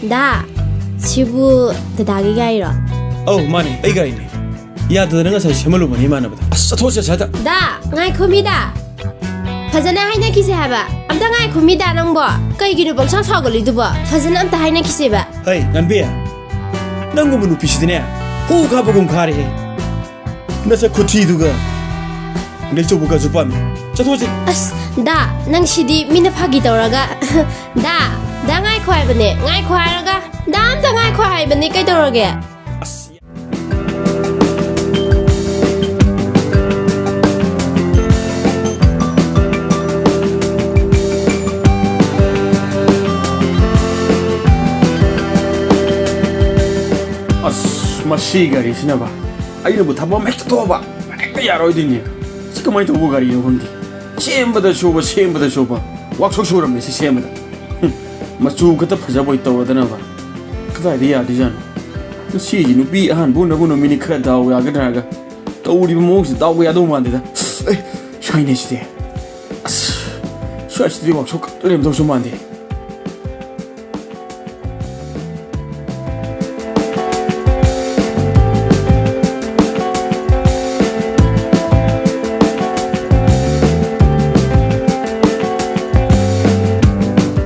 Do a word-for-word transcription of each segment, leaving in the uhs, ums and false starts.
ꯗꯥ, ꯁꯤꯕꯨ ꯗꯗꯥꯒꯤ ꯒꯥꯔꯤꯔꯣ? ꯑꯧ, ꯃꯥꯅꯦ, ꯑꯩ ꯒꯥꯔꯤꯅꯦ꯫ ꯌꯥꯗꯗꯅ ꯉꯁꯥꯏ ꯁꯦꯝꯍꯜꯂꯨꯕꯅꯦ ꯏꯃꯥꯟꯅꯕꯗ꯫ ꯑꯁ, ꯆꯠꯊꯣꯛꯑꯁꯦ ꯁ꯭ꯋꯥꯏꯗ꯫ ꯗꯥ, ꯉꯥꯏꯈꯣ ꯃꯤꯗ꯫ ꯐꯖꯅ ꯍꯥꯏꯅꯈꯤꯁꯦ ꯍꯥꯏꯕ꯫ ꯑꯝꯇ ꯉꯥꯏꯈꯣ ꯃꯤꯗ ꯅꯪꯕꯣ꯫ ꯀꯩꯒꯤꯅꯣ ꯄꯪꯁꯥꯎ ꯁꯥꯎꯒꯠꯂꯤꯗꯨꯕꯣ? ꯐꯖꯅ ꯑꯝꯇ ꯍꯥꯏꯅꯈꯤꯁꯦꯕ꯫ ꯍꯩ, ꯉꯥꯟꯕꯤ, ꯅꯪꯒꯨꯝꯕ ꯅꯨꯄꯤꯁꯤꯗꯤꯅꯦ, ꯍꯨ ꯈꯥꯕꯒꯨꯝ ꯈꯥꯔꯦꯍꯦ꯫ ꯅꯁꯛ ꯈꯨꯊꯤꯗꯨꯒ ꯂꯩꯆꯧꯕꯒꯁꯨ ꯄꯥꯝꯃꯤ꯫ ꯆꯠꯊꯣꯛꯑꯁꯤ꯫ ꯑꯁ, ꯗꯥ, ꯅꯪ ꯁꯤꯗꯤ ꯃꯤꯅ ꯐꯥꯒꯤ ꯇꯧꯔꯒ꯫ ꯗꯥ, ꯗꯥ ꯉꯥꯏꯈꯣ ꯍꯥꯏꯕꯅꯦ, ꯉꯥꯏꯈꯣ ꯍꯥꯏꯔꯒ꯫ ꯗꯥ ꯑꯝꯇ ꯉꯥꯏꯈꯣ ꯍꯥꯏꯕꯅꯦ, ꯀꯩꯗꯧꯔꯒꯦ? ꯑꯁ꯫ ꯑꯁ, ꯃꯁꯤ ꯒꯥꯔꯤꯁꯤꯅꯕ꯫ ꯑꯩꯅꯕꯨ ꯊꯕꯛ ꯑꯃ ꯍꯦꯛ ꯆꯠꯊꯣꯛꯑꯕ ꯍꯦꯛꯇ ꯌꯥꯔꯣꯏꯗꯣꯏꯅꯦ꯫ ꯁꯤ ꯀꯃꯥꯏꯅ ꯇꯧꯕ ꯒꯥꯔꯤꯅꯣ ꯈꯪꯗꯦ꯫ ꯁꯦꯝꯕꯗ ꯁꯨꯕ, ꯁꯦꯝꯕꯗ ꯁꯨꯕ꯫ ꯋꯥꯛꯁꯣꯞ ꯁꯨꯔꯝꯃꯦ ꯁꯤ ꯁꯦꯝꯕꯗ꯫ ꯍꯨꯝ, ꯃꯆꯨ ꯈꯛꯇ ꯐꯖꯕ ꯑꯣꯏ ꯇꯧꯔꯗꯅꯕ꯫ ꯀꯗꯥꯏꯗ ꯌꯥꯗꯣꯏꯖꯥꯠꯅꯣ? ꯉꯁꯤꯒꯤ ꯅꯨꯄꯤ ꯑꯍꯥꯟꯕ ꯎꯅꯕ ꯅꯨꯃꯤꯠꯅꯤ, ꯈꯔ ꯗꯥꯎ ꯌꯥꯒꯗ꯭ꯔꯥꯒ꯫ ꯇꯧꯔꯤꯕ ꯃꯑꯣꯡꯁꯤ ꯗꯥꯎ ꯌꯥꯗꯧ ꯃꯥꯟꯗꯦꯗ꯫ ꯑꯦ, ꯁꯣꯏꯅꯦ ꯁꯤꯗꯤ꯫ ꯑꯁ, ꯁ꯭ꯋꯥꯏꯁꯤꯗꯤ ꯋꯥꯛꯁꯣꯞ ꯈꯛꯇ ꯂꯩꯔꯝꯗꯧꯁꯨ ꯃꯥꯟꯗꯦ꯫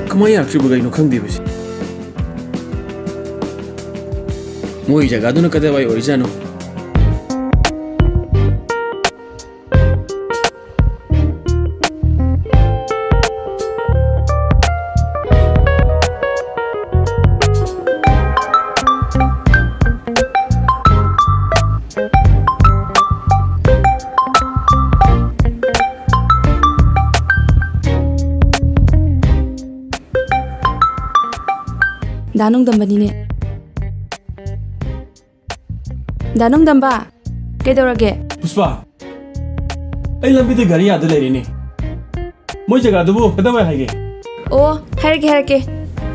ꯀꯃꯥꯏ ꯌꯥꯔꯛꯇ꯭ꯔꯤꯕ ꯀꯩꯅꯣ ꯈꯪꯗꯦꯕ ꯁꯤ꯫ ꯃꯣꯏ ꯖꯒꯥꯗꯨꯅ ꯀꯗꯥꯏꯋꯥꯏ ꯑꯣꯏꯔꯤꯖꯥꯠꯅꯣ? ꯗꯥ ꯅꯣꯡꯗꯝꯕꯅꯤꯅꯦ꯫ ꯗꯥ ꯅꯣꯡꯗꯝꯕ, ꯀꯩꯗꯧꯔꯒꯦ? ꯄꯨꯁꯄꯥ, ꯑꯩ ꯂꯝꯕꯤꯗ ꯒꯥꯔꯤ ꯌꯥꯗ ꯂꯩꯔꯦꯅꯦ꯫ ꯃꯣꯏ ꯖꯒꯥꯗꯨꯕꯨ ꯀꯗꯥꯏꯋꯥꯏ ꯍꯥꯏꯒꯦ? ꯑꯣ, ꯍꯥꯏꯔꯛꯀꯦ, ꯍꯥꯏꯔꯛꯀꯦ꯫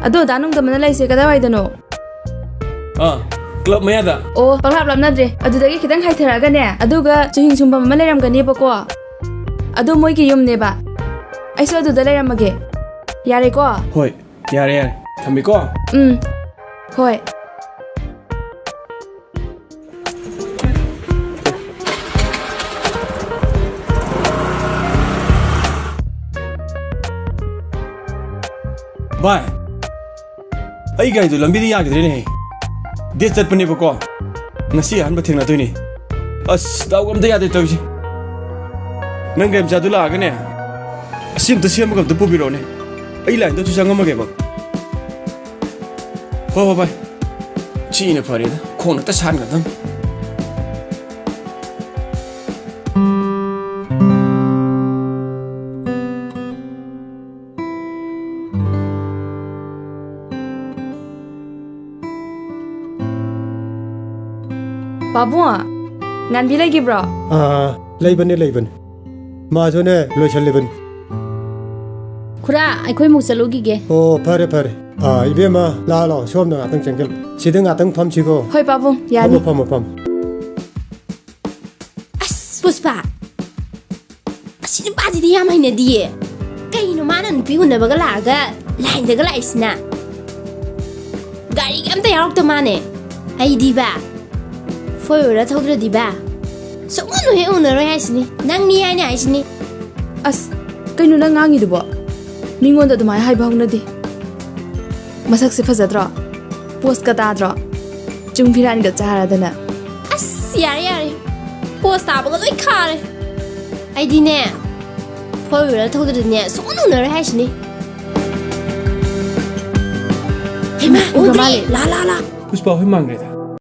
ꯑꯗꯣ ꯗꯥ ꯅꯣꯡꯗꯝꯕꯅ ꯂꯩꯁꯦ ꯀꯗꯥꯏꯋꯥꯏꯗꯅꯣ? ꯑꯥ, ꯀ꯭ꯂꯕ ꯃꯌꯥꯗ꯫ ꯑꯣ, ꯄꯪꯂꯥꯞ ꯂꯥꯞꯅꯗ꯭ꯔꯦ꯫ ꯑꯗꯨꯗꯒꯤ ꯈꯤꯇꯪ ꯍꯥꯏꯊꯔꯛꯑꯒꯅꯦ, ꯑꯗꯨꯒ ꯆꯨꯍꯤꯡ ꯁꯨꯝꯐꯝ ꯑꯃ ꯂꯩꯔꯝꯒꯅꯦꯕꯀꯣ꯫ ꯑꯗꯣ ꯃꯣꯏꯒꯤ ꯌꯨꯝꯅꯦꯕ꯫ ꯑꯩꯁꯨ ꯑꯗꯨꯗ ꯂꯩꯔꯝꯃꯒꯦ꯫ ꯌꯥꯔꯦꯀꯣ? ꯍꯣꯏ, ꯌꯥꯔꯦ, ꯌꯥꯔꯦ꯫ ꯊꯝꯃꯦꯀꯣ꯫ ꯎꯝ꯫ ꯍꯣꯏ꯫ ꯚꯥꯏ, ꯑꯩ ꯒꯥꯔꯤꯗꯨ ꯂꯝꯕꯤꯗ ꯌꯥꯈꯤꯗ꯭ꯔꯦꯅꯦꯍꯦ꯫ Date ꯆꯠꯄꯅꯦꯕꯀꯣ, ꯉꯁꯤ ꯑꯍꯥꯟꯕ ꯊꯦꯡꯅꯗꯣꯏꯅꯦ꯫ ꯑꯁ, ꯗꯥꯎ ꯑꯝꯇ ꯌꯥꯗꯦ ꯇꯧꯔꯤꯁꯦ꯫ ꯅꯪ ꯒꯥꯔꯤ ꯃꯆꯥꯗꯨ ꯂꯥꯛꯑꯒꯅꯦ, ꯑꯁꯤ ꯑꯝꯇ ꯁꯦꯝꯃꯒ ꯑꯝꯇ ꯄꯨꯕꯤꯔꯛꯑꯣꯅꯦ꯫ ꯑꯩ ꯂꯥꯏꯟꯗ ꯑꯗꯨ ꯆꯪꯉꯝꯃꯒꯦꯕ꯫ ꯍꯣꯏ, ꯍꯣꯏ, ꯚꯥꯏ꯫ ꯁꯤꯅ ꯐꯔꯦꯗ, ꯈꯣꯡꯅ ꯍꯦꯛꯇ ꯁꯥꯟꯒꯗꯝ꯫ ꯄꯥꯕꯨꯡ, ꯉꯥꯟꯕꯤ ꯂꯩꯈꯤꯕ꯭ꯔꯣ? ꯑꯥ, ꯂꯩꯕꯅꯦ, ꯂꯩꯕꯅꯦ꯫ ꯃꯥꯁꯨꯅꯦ, ꯂꯣꯏꯁꯜꯂꯤꯕꯅꯤ꯫ ꯈꯨꯔꯥ, ꯑꯩꯈꯣꯏ ꯑꯃꯨꯛ ꯆꯠꯂꯨꯈꯤꯒꯦ꯫ ꯑꯣ, ꯐꯔꯦ, ꯐꯔꯦ꯫ ꯑꯥ, ꯏꯕꯦꯝꯃ, ꯂꯥꯛꯑꯣ, ꯂꯥꯛꯑꯣ, ꯁꯣꯝꯗ ꯉꯥꯛꯇꯪ ꯆꯪꯁꯤꯜꯂꯨ꯫ ꯁꯤꯗ ꯉꯥꯛꯇꯪ ꯐꯝꯁꯤꯀꯣ꯫ ꯍꯣꯏ, ꯄꯥꯕꯨꯡ, ꯌꯥꯅꯤ꯫ ꯐꯝꯃꯣ, ꯐꯝꯃꯣ, ꯐꯝꯃꯣ꯫ ꯑꯁ, ꯄꯨꯁꯄꯥ, ꯑꯁꯤ ꯅꯨꯄꯥꯁꯤꯗꯤ ꯌꯥꯝ ꯍꯩꯅꯗꯤꯌꯦ꯫ ꯀꯩꯅꯣ ꯃꯥꯅ ꯅꯨꯄꯤ ꯎꯅꯕꯒ ꯂꯥꯛꯑꯒ ꯂꯥꯏꯟꯗꯒ ꯂꯥꯛꯏꯁꯤꯅ? ꯒꯥꯔꯤꯒ ꯑꯝꯇ ꯌꯥꯎꯔꯛꯇ ꯃꯥꯅꯦ꯫ ꯑꯩꯗꯤꯕ, four wheeler ꯊꯧꯗ꯭ꯔꯗꯤꯕ, ꯁꯨꯛꯎꯅ ꯍꯦꯛ ꯎꯅꯔꯣꯏ ꯍꯥꯏꯁꯤꯅꯤ꯫ ꯅꯪꯅꯤ ꯍꯥꯏꯅꯤ ꯍꯥꯏꯁꯤꯅꯤ꯫ ꯑꯁ, ꯀꯩꯅꯣ ꯅꯪ ꯉꯥꯡꯉꯤꯗꯨꯕꯣ? ꯃꯤꯉꯣꯟꯗ ꯑꯗꯨꯃꯥꯏꯅ ꯍꯥꯏꯕ ꯍꯧꯅꯗꯦ꯫ ꯃꯁꯛꯁꯦ ꯐꯖꯗ꯭ꯔꯣ? ꯄꯣꯁꯀ ꯇꯥꯗ꯭ꯔꯣ? ꯆꯨꯡ ꯐꯤꯔꯥꯟꯒ ꯆꯥꯔꯗꯅ꯫ ꯑꯁ, ꯌꯥꯔꯦ, ꯌꯥꯔꯦ꯫ ꯄꯣꯁ ꯇꯥꯕꯒ ꯂꯣꯏ ꯈꯥꯔꯦ꯫ ꯑꯩꯗꯤꯅꯦ, four wheeler ꯊꯧꯗ꯭ꯔꯗꯤꯅꯦ, ꯁꯨꯛꯎꯅ ꯎꯅꯔꯣꯏ ꯍꯥꯏꯁꯤꯅꯤ꯫ ꯍꯩꯃꯥ, ꯎꯝ, ꯎꯗ꯭ꯔꯦ꯫ ꯎꯔ ꯃꯥꯜꯂꯦ꯫ ꯂꯥ, ꯂꯥ, ꯂꯥ꯫ ꯄꯨꯁꯄꯥ ꯍꯣꯏ ꯃꯥꯡꯈ꯭ꯔꯦꯗ꯫